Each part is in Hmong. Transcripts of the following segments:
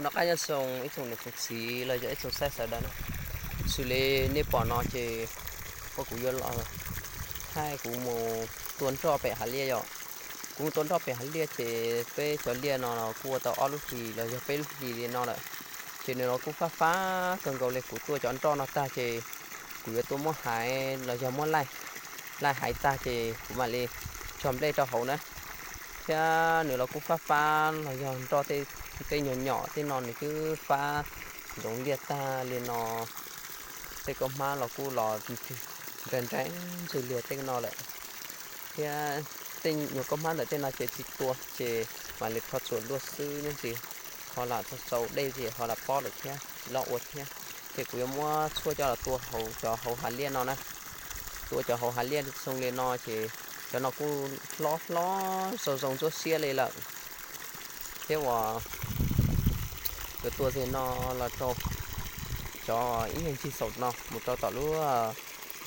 Noj qab nyob zoo ib tsoom niam tsoom txiv los yog ib tsoom saib sawv daws na. Xws li nej pom no ces ua kuv yuav los thaij kuv mus tua nroj pem hav liaj yom. Kuv mus tua nroj pem hav liaj ces peb cov liaj no kuj ua tau ob lub hlis los yog peb lub hlis li no lawm. Ces nws los kuj fab fab kawg nkaus li, kuv tua cov nroj no tag ces kuv yuav tua muab haiv los yog muab laij, laij haiv tag ces kuv mam li tso nplej rau hauv na. Thiab nws los kuj fab fab los yog nroj tej, tej nyuag nyom tej no nws twb fab ntsoov liaj tag li no. Tej kaub hmab los kuj los nra nra ntswg liag tej no lawm. Thiab tej nyuag kaub hmab ntawm tej no ces tsis tua ces mam li rho txuas luaj xwb, nyob ntsis ho lam txaus dej ces ho lam pob lawm thiab tsis loj ua thiab. Ces kuv yuav muab tshuaj coj los tua hauv cov hauv hav liaj no na. Tua cov hauv hav liaj zoo li no ces cov no kuj hlob hlob zoo zoo ntsuab xiab li lawm. Thiab uas yuav tua zeg no los rau cov ib nyuag ncig saum no mus rau tom lub,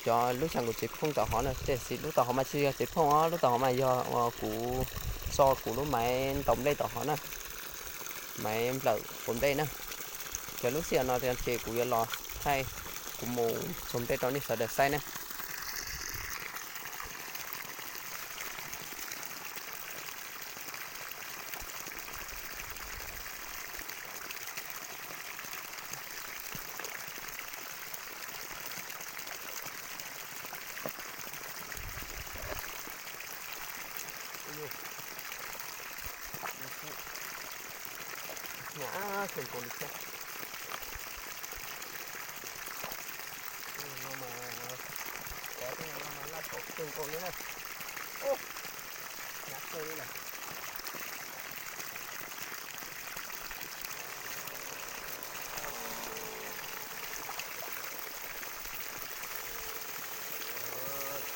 cov lub xya nkaus tsev phooj tom hov na. Tiam sis lub tom hov mas tsis yog tsev phooj os, lub tom hov mas yog uas kuv tso kuv lub maiv ntaus nplej tom hov na, maiv nplawm quav nplej na. Cov lub sij hawm no ces kuv yuav los thaij kuv mus txog nplej rau nej sawv daws saib na. Hnyav kawg nkaus li thiab. No mas, cov tej no mas laj kawg nkaus li na. Hnyav kawg li na.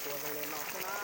Tua zoo li no xwb na.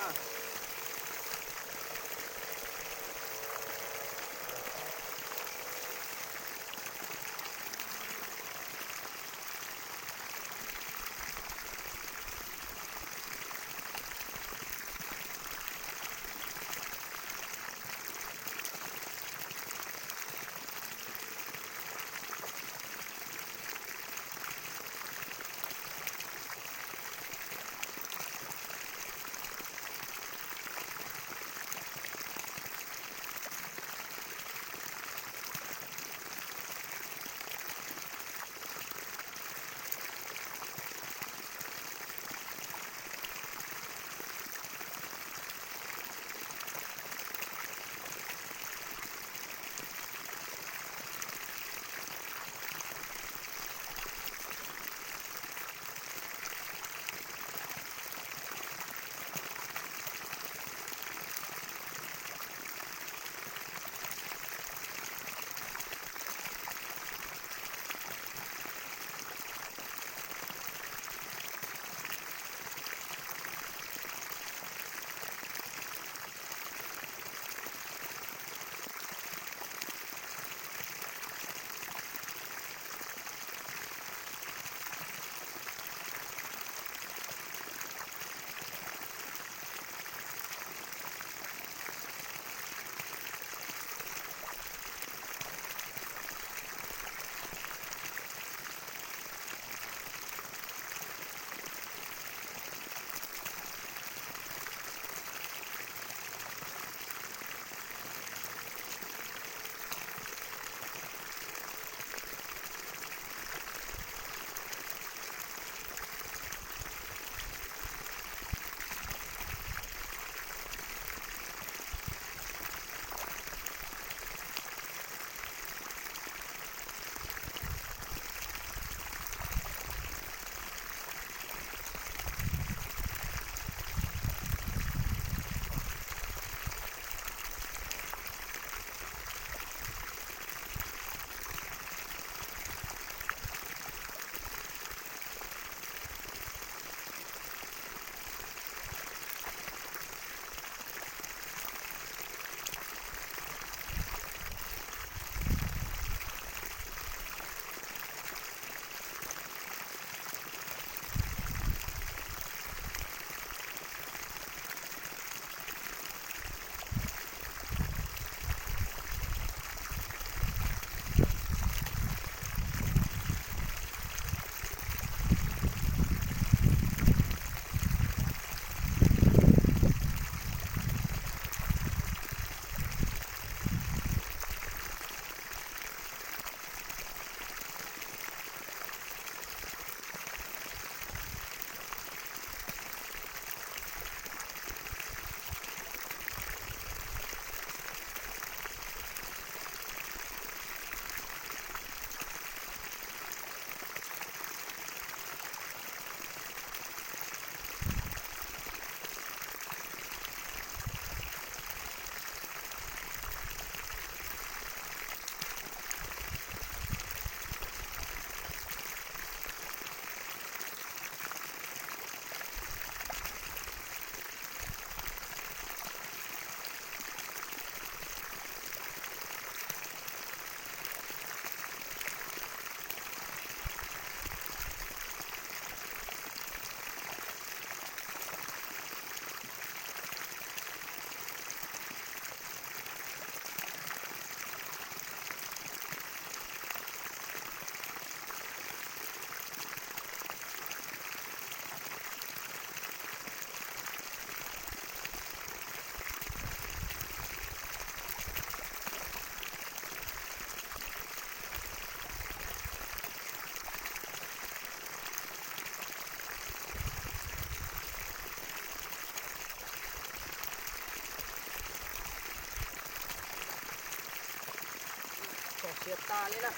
Tias tas li na,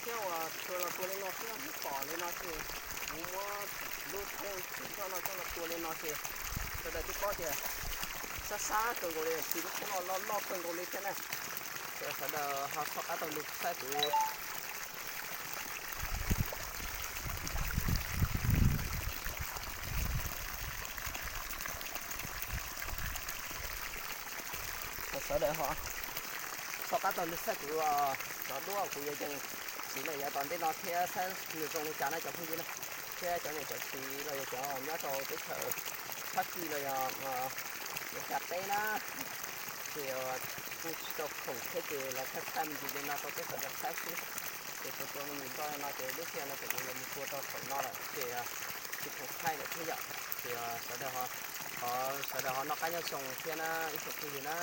thiab uas tsuas los tua li no xwb, pom li no ces kuv muab lub thoob tsis nroj no coj los tua li no ces sawv daws twb paub tias sab sab kawg nkaus li, tsis lub thoob no loj loj kawg nkaus li thiab na. Ces sawv daws ho soj qab taug lw saib kuv. Sawv daws ho soj qab taug lw saib kuv cov duab kuv yuav yees siv los yav tom ntej no thiab saib nws zoo li cas na cov phooj ywg na. Thiab cov niam cov txiv los yog cov nyob rau teb chaws Fab Kis los yog Meskas teb na, ces kuj tsis tau khoom thiab ces los thaij thaij me ntsis li no rau peb sawv daws saib xwb. Ces kuv tua me ntsis nroj no ces lub sij hawm no ces kuv yuav mus tua rau saum no lawm ces tsis khoom thaij lawm thiab yom. Ces sawv daws, sawv daws ho noj qab nyob zoo thiab na ib tsoom phooj ywg na.